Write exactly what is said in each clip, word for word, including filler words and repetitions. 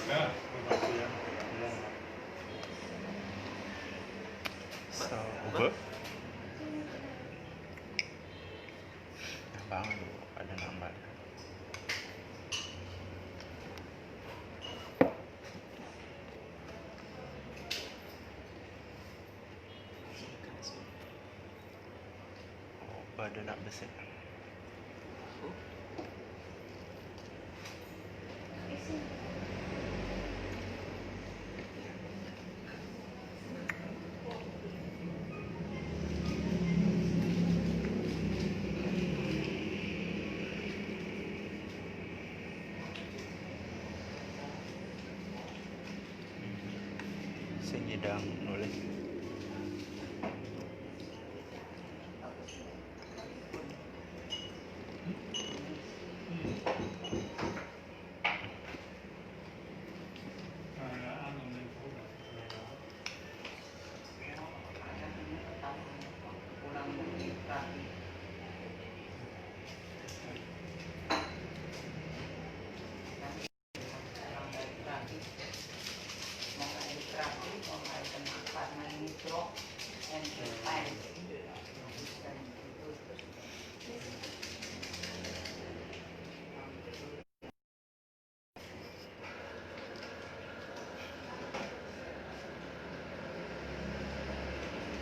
So, uga. Abang, aduh, ada nambah. Pada nak besar. Sing nyidang nulis.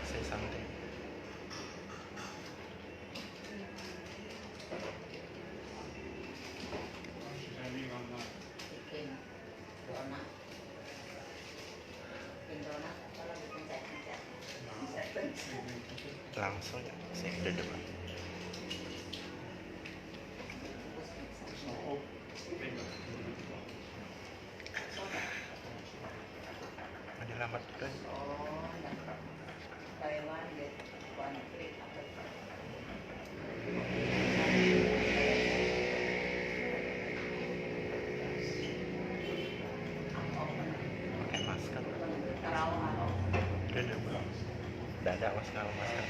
Say something. Langsung ya, saya ke depan. Ada alamat juga. Pakai masker. Udah, udah, udah. Udah ada masker, masker.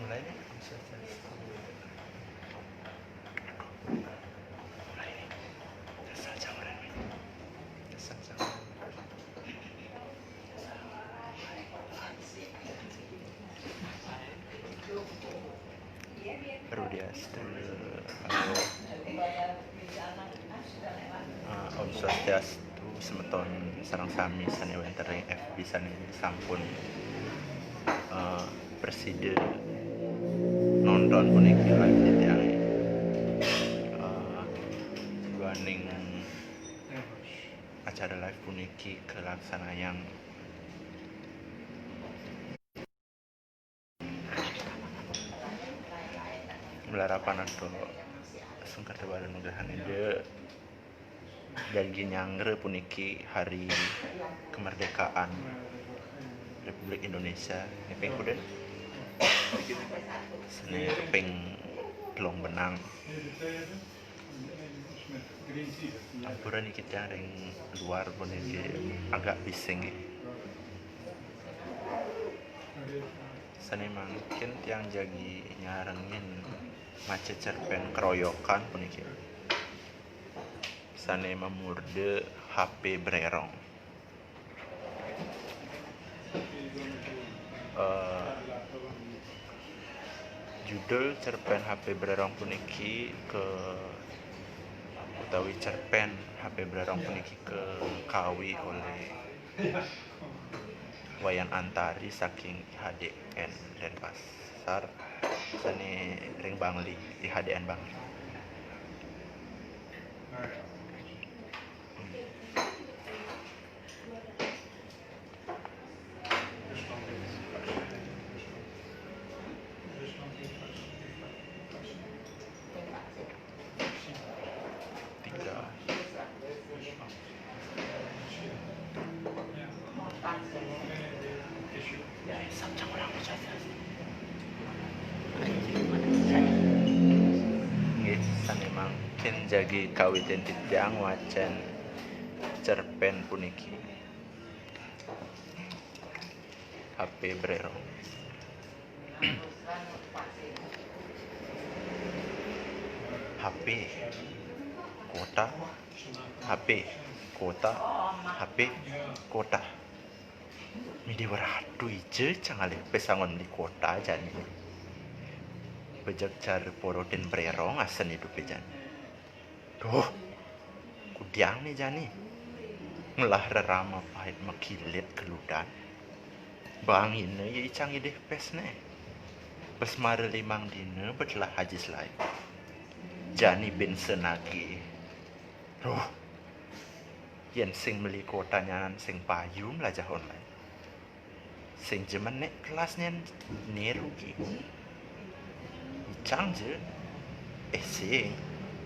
Mulai nih. Rudiastu, eh, Om Swastiastu, semeton sareng sami sané wénten ring F B sané sampun, eh, prasida nonton puniki live titiangé. Eh, duaning acara live puniki kalaksanayang malarapan antuk sengkerta bala nugrahan Ida. Jagi nyanggra puniki Hari Kemerdekaan Republik Indonesia né ping pira? Sané kaping telung benang. Ampura niki tiang ring luar puniki agak bising nggih. Sané mangkin tiang jagi nyarengin maca cerpén Keroyokan puniki. Sané mamurda H P Brérong. Eh, judul cerpén H P Brérong puniki ke, utawi cerpén H P Brérong puniki kakawi olih Wayan Antari saking I H D N Denpasar, sané ring Bangli, I H D N Bangli. Tiga. Nggih, sané mangkin jagi kawitin titiang wacén cerpén puniki. H P Brérong. H P, kuota, H P, kuota, H P, kuota. Mih di waratu ija cang ngalih pes anggon meli kuota jani. Bajag cara porotin prerong asen idup jani. Duh, kudiang nih jani. Ngelah rerama pait makilit keludan. Bangina ya icang idih pes ne. Pes mara limang dina betelah aji selai. Jani bin senagih. Duh, yen sing meli kuota nyanan sing payu melajah online. Sing jemenek kelas nyen ne rugi. Icang ja. Eh, sing,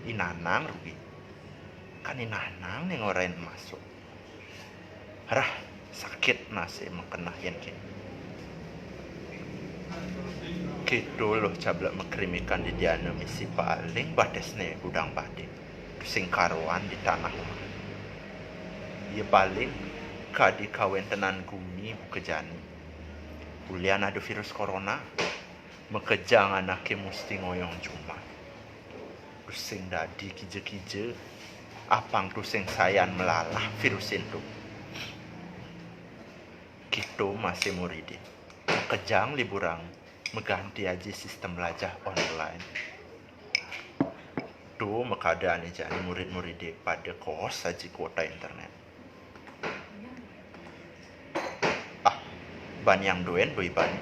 inanang rugi. Kan inanang ne ngorain masuk. Rah, sakit nase makenah yen kin. Keto Luh Cablek makrimikan di diana misi paling batesne gudang badik. Sing karuan di tanah umah. Ia paling kadi kawentenan gumi buka jani. Ulian ada virus corona, makejang anake musti ngoyong jumah. Tusing dadi kija-kija, apang tusing sayan melalah virus ento. Kito masih muridin. Makejang liburan, maganti aji sistem melajah online. To makadaane jani murid-muride pada kos aji kuota internet. Ah, baniang duen boi bani.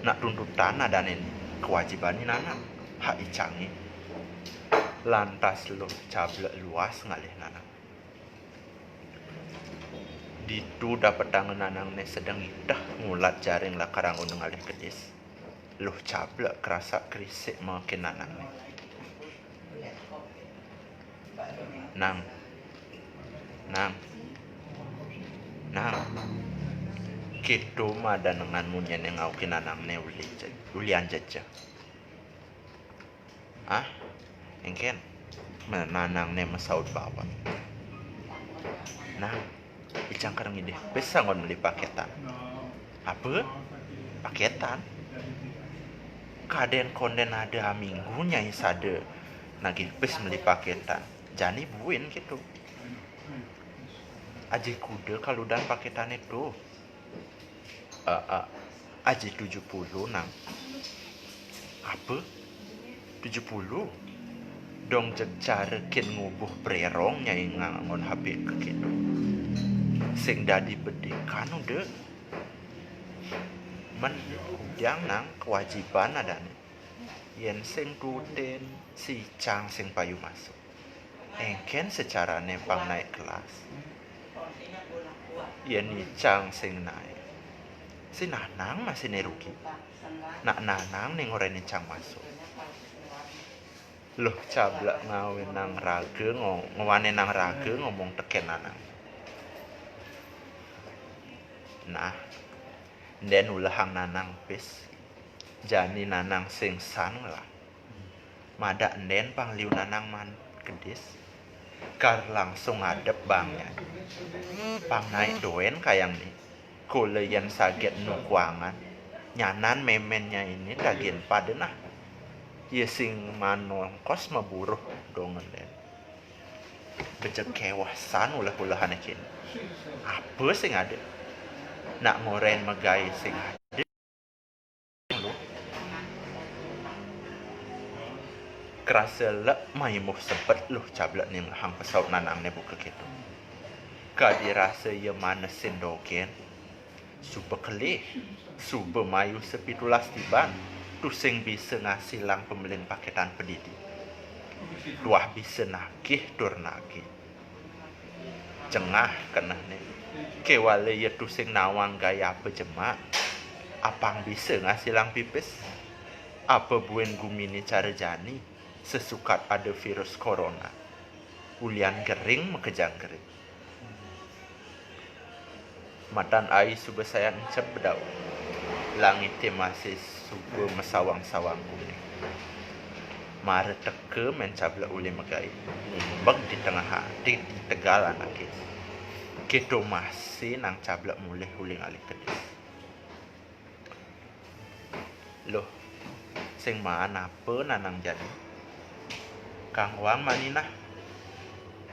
Nak tuntutan adane ni, kewajiban ni nanak, hak icange. Lantas Luh Cablek luas ngalih nanak. Ditu dapetang nanangne sedeng iteh ngulat jaring lakar anggon ngalih kedis. Luh Cablek kerasak kerisik makin nanangne. Nang. Nang. Nang. Kito madan dengan munyene ngaukin nanangne uli je-, ulian jejeh. Ah, engken. Nanangne masaut bawak. Nang, icang kereng idih pes anggon meli paketan. Apa? Paketan? Kaden konden ada aminggu nyai sada nagih pes meli paketan. Jani buin kito. Aji kuda kaludan paketane to. Eh, eh, aji tujuh puluh, Nang. Apa? Tujuh puluh? Dong jeg cara kin ngubuh prerong nyai nganggon H P keketo. Sing dadi bedikan uda. Men kudiang, Nang, kewajiban adane. Yen sing tuutin, si icang sing payu masuk. Engken secarane pang naik kelas. Yen icang sing naik, si nanang masih ne rugi. Nak nanang ne ngorain icang masuk. Luh Cablek ngawenang raga ngo-, ngwanenang raga ngomong teken nanang. Nah, nden ulehang nanang pis. Jani nanang sing san ngelah. Madak nden pang liu nanang man kedis. Kar langsung ngadep bangnya. Pang naik doen kayang ni. Kula yen saget nu kuangan. Nyanan memennya ini tagin pada nah. Ye sing manongkos maburuh dong nden. Bejeg kewesan ulah-ulahane kini. Apa sing ada? Nak ngorain megai sing ada. Kerasa lek maimuh sebet Luh Cablek ningehang pesaut nanangne buka keto. Kadi rasa iya manesin dogen, suba kelih, suba mayu sapitulas tiban, tusing bisa ngasilang pameling paketan padidi. Tuah bisa nagih tur nagih. Cengah kenehne. Kewala iya tusing nawang gaya apa jemak. Apang bisa ngasilang pipis. Apa buin gumine cara jani, sesukat ada virus corona. Ulian gering makejang gering. Matan ai suba sayan encep bedau. Langite masih suba masawang-sawang kuning. Mara teka Men Cablek ulih megai, ngumbeg di tengah ati di tegal anake. Keto masih Nang Cablek mulih uli ngalih kedis. Luh, sing maan apa nanang jani? Kang Wang mani nah.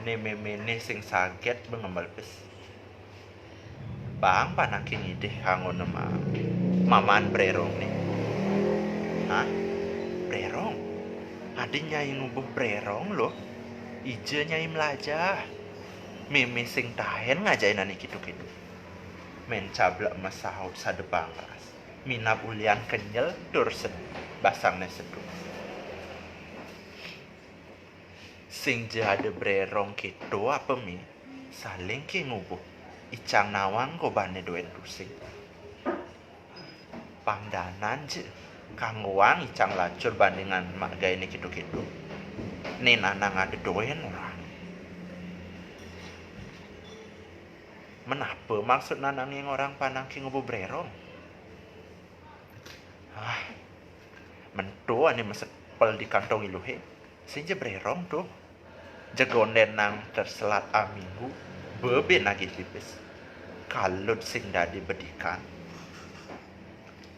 Né méméné sing saget bé ngemel pis. Bang panangké ngidih anggona ma-, mamaan brérongné. Hah? Brérong? Adi nyai ngubuh brérong, Luh. Ija nyai mlajah. Mémé sing taén ngajahin ané kéto-kéto. Mén Cablek masaut sada bangras. Minab ulian kenyel tur sed-, basangné seduh. Sing ja ada brérong kéto apa, Mé? Saling ké ngubuh. Icang nawang gobané dogén tusing. Pang danan ja. Kang Wang icang lacur bandingan mak gaéné kéto-kéto. Né nanang ada dogén orahang. Mén apa maksud nanangé ngorang panangké ngubuh brérong? Ah, mén to ané masepel di kantong iluhé. Sing ja brérong to. Jeg ondén nang terselat aminggu, bé nagih pipis. Kalut sing dadi bedikan.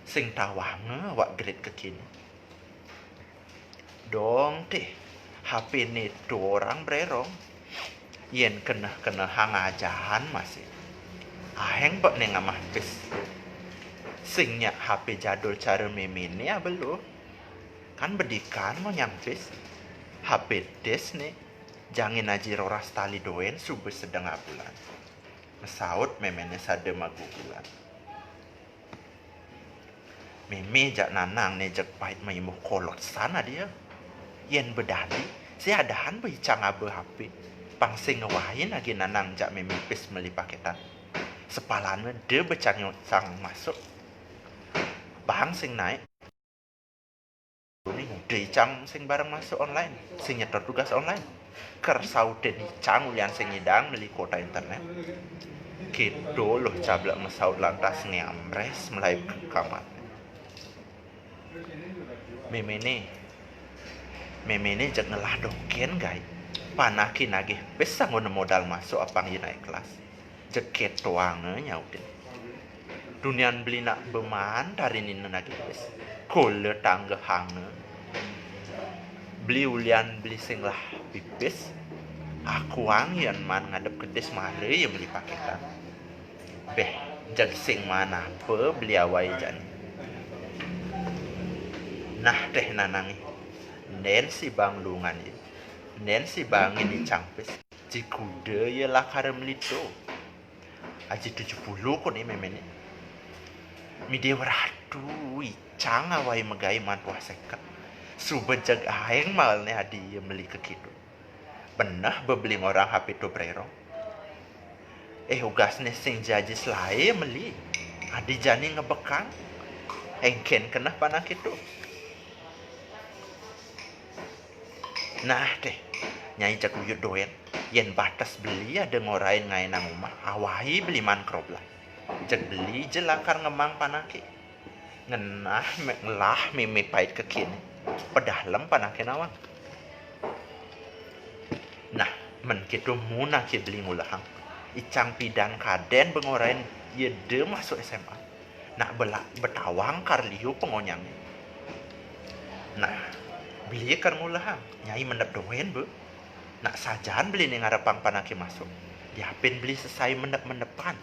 Sing tawanga awak gerit kékiné. Dong tih, H P-né to orahang brérong. Yén keneh-kenehang ajahan masih. Aéng bek né ngamah pis. Sing nyak H P jadul cara méméné aba Luh. Kan bedikan mau nyang pis. H P dis né. Jangin aji roras tali dogén suba sedeng abulan. Masaut méméné sada magugulan. Mémé jak nanang né jeg pait maimbuh kolot san adia. Yén bé dadi, sing adahan bé icang aba H P. Pang sing ngwewahin agi nanang jak mémé pis meli pakétan. Sepalana da bé cang, cang masuk. Bang sing naik. Né nguda icang sing bareng masuk online, sing nyetor tugas online. Ker sautin icang ulian sing nyidang meli kuota internet. Kéto Luh Cablek masaut lantas ngambrés melaib ka kamar. Méméné. Méméné jeg ngelah dogén gaé. Panaké nagih pis anggona modal masuk apang ia naik kelas. Jeg kéto anga nyautin. Tunian beli nak bé maan tarinina nagih pis. Kola tanggehanga. Beli ulian beli sing lah pipis. Akuang yén maan ngadep kedis mara ia meli pakétan. Béh, jeg sing maan apa beli awai jani. Nah, teh nanangé. Ndén sibang lungan ia. Ndén sibangin icang pis. Cikuda ia lakar meli to. Aji tujuh puluh koné méméné. Midih weratu icang awai magaé maan tuah seket. Suba jeg aéng malné adi ia meli ka kéto. Beneh bé beli ngorang H P to brérong. Eh, ugasné sing jaji selaé meli. Adi jani ngebekang. Éngkén keneh panaké to. Nah, teh, nyai jeg uyut dogén. Yén bates beli ada ngorahin ngaénang umah, awai beli maan kroblah. Jeg beli ja lakar ngemang panaké. Ngenah mé-, ngelah mémé pait kékiné. Pedalem panaké nawang. Nah, mén kéto munaké beli ngulahang. Icang pidan kadén bé ngorahin ia da masuk S M A. Nak bé la-, bé tawang kar liu pangonyangné. Nah, beli kar ngulahang, nyai mendep dogén bé. Nak sajan beli né ngarepang panaké masuk. Diapin beli sesai mendep-mendepan.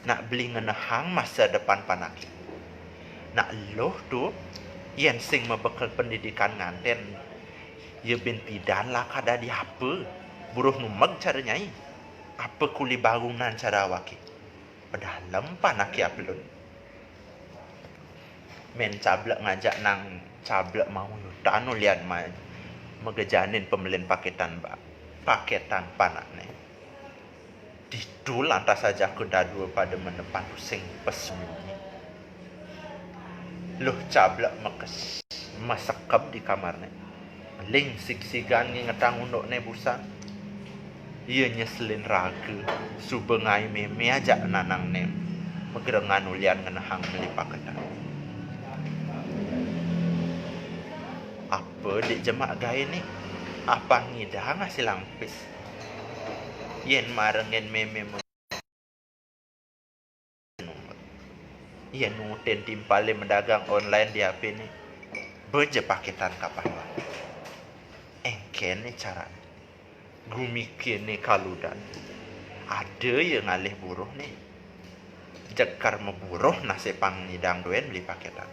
Nak beli ngenehang masa depan panaké. Nak Luh to, yén sing mabekel pendidikan nganten, ia bin pidan lakar dadi apa? Buruh numeg cara nyai. Apa kuli bangunan cara awaké? Pedalem panaké apelun. Mén Cablek ngajak nang Cablek mauyutan ulian ma-, magejanin pamelin pakétan ba-, pakétan panakné. Ditu lantas ajaka dadua pada menepan tusing pesunyi. Luh Cablek makes-, masekeb di kamarné. Ling sigsigan ngingetang undukné busan. Ia nyeselin raga, suba ngaé mémé ajak nanangné magerengan ulian ngenehang meli pakétan. Apa dik jemak gaé né? Apang ngidang ngasilang pis. Yén marengin mémé me-, yén nutin timpalé madagang online di H P né, bé ja pakétan kapah. Éngkén Kéné carané. Gumi kéné kaludan. Ada ya ngalih buruh nih. Jekar maburuh nasib pang nyidang dogén meli pakétan.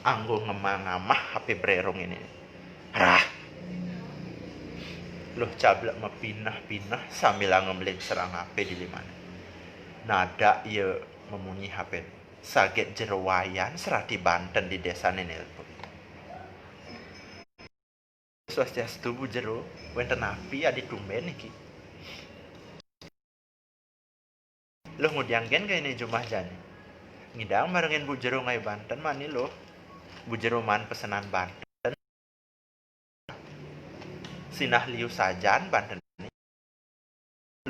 Anggo ngemang-ngamah H P brérong ini. Rah. Luh Cablek mapineh-pineh sambilanga melingsrang H P di limané. Nadak ia mamunyi H P. Saget Jero Wayan serati banten di désané nélpon. Swastiastu, Bu Jero. Wénten napi adi tumbén niki? Luh, ngudiang gén gainé jumah jani? Ngidang marengin Bu Jero ngaé banten mani, Luh. Bu Jero maan pesenan banten. Sinah liu sajan banten.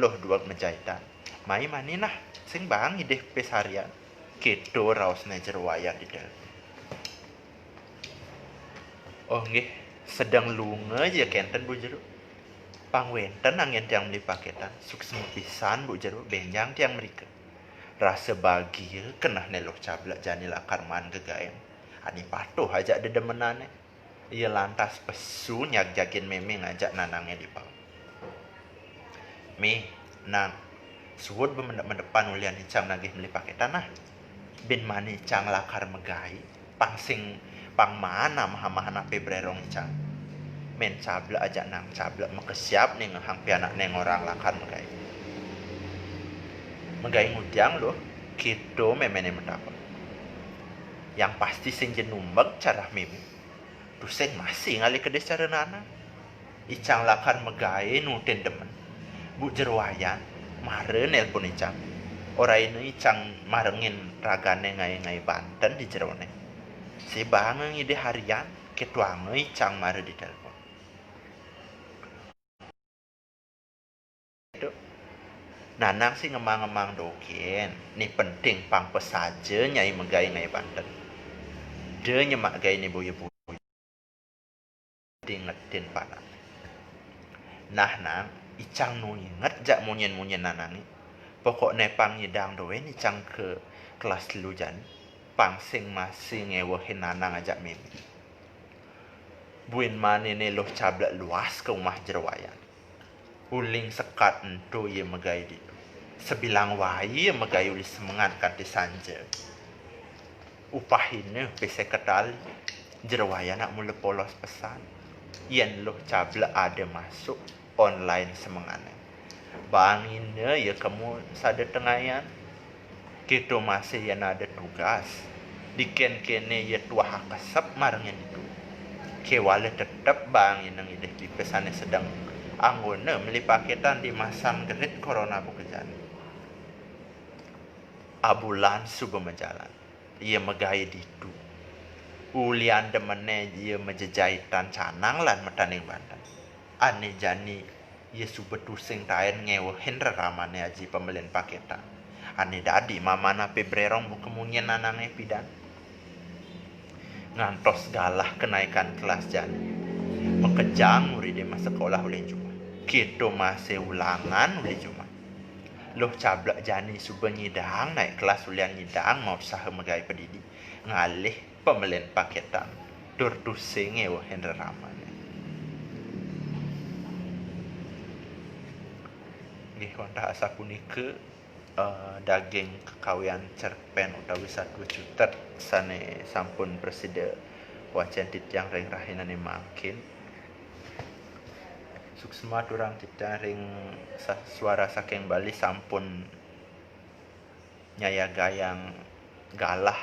Luh, dueg majaitan. Mai mani nah, sing baang idih pis harian. Kéto raosné Jero Wayan di télpon. Oh nggih, sedeng lunga ja kénten, Bu Jero. Pang wénten anggén tiang meli pakétan, suksma pisan, Bu Jero, bénjang tiang mrika. Rasa bagia kenehné Luh Cablek jani lakar maan gegaén. Ané patuh ajak dedemenané. Ia lantas pesu nyagjagin mémé ngajak nanangé di pang. Mé, Nang, suud bemendep-mendepan ulian icang nagih meli pakétan nah. Bin mani icang lakar magaé, pang sing pang maan amah-amahan H P brérong icang. Mén Cablek ajak Nang Cablek makesiab ningehang pianakné ngorang lakar magaé. Magaé ngudiang, Luh, kéto méméné matapek. Yang pasti sing ja numbeg carah mémé. Tusing masih ngalih kedis cara nanang. Icang lakar magaé nutin demen. Bu Jero Wayan mara nélpon icang. Oraina icang marengin ragané ngaé-ngaé banten di jeroné. Sing baanga ngidih harian, kétoanga icang mara di télpon. Nanang sing ngemang-ngemang dogén, né penting pang pesaja nyai magaé ngaé banten. Da nyemak gaé né boya-boya. Dingetin panak. Nah, Nang, icang nu inget jak munyin-munyin nanangé. Pokokné pang nyidang dogén icang ka kelas telu jani. Pang sing masih ngéwehin nanang ajak mémé. Buin maniné Luh Cablek luas ka umah Jero Wayan. Uling sekat ento ia magaé ditu. Sabilang wai ia magaé uli semengan kanti sanja. Upahina pis séket tali. Jero Wayan nak mula polos pesan. Yén Luh Cablek ada masuk online semengané. Baangina ia kemu sada tengayan. Kéto masih yén ada tugas. Diken kéné ia tuah akesep marengin ditu. Kéwala tetep baangina ngidih pipis ané sedeng anggona meli pakétan di masan gerit korona buka jani. Abulan suba majalan. Ia magaé ditu. Ulian demené ia majejaitan canang lan matanding banten. Ané jani ia suba tusing taén ngéwehin reramané aji pamelin pakétan. Ané dadi mamanah pibrérong buka munyin nanangé pidan. Ngantos galah kenaikan kelas jani. Makejang muridé masekolah uli jumah. Kéto masih ulangan uli jumah. Luh Cablek jani suba nyidang naik kelas ulian nyidang mausaha magaé padidi. Ngalih pamelin pakétan, tur tusing ngéwehin reramané. Nggih, wantah asapunika, eh, daging kekawian cerpén utawi satua cutet sané sampun prasida wacén titiang ring rahinané mangkin. Suksma aturang titiang ring sa-, Suara Saking Bali sampun nyayagayang galah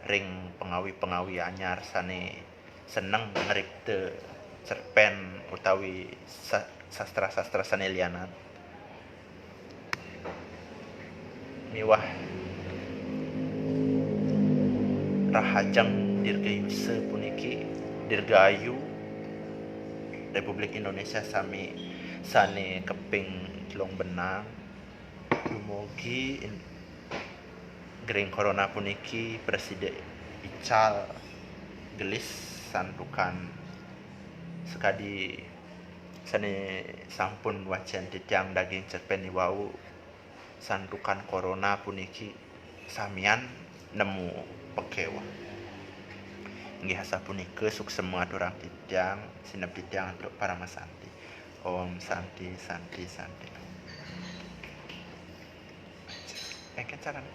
ring pangawi-pangawi anyar sané seneng ngripta cerpén utawi sa-, sastra-sastra sané lianan. Miwah rahajeng Dirgayusa puniki, Dirgayu Republik Indonesia sami sané kaping telung benang. Dumugi in-, gering corona puniki prasida ical gelis santukan sakadi sané sampun wacén titiang daging cerpén iwau, santukan corona puniki samian nemu pakéweh. Inggih sapunika suksema aturang titiang, sineb titiang antuk paramasanti. Om Santi, Santi, Santi. Engken carane.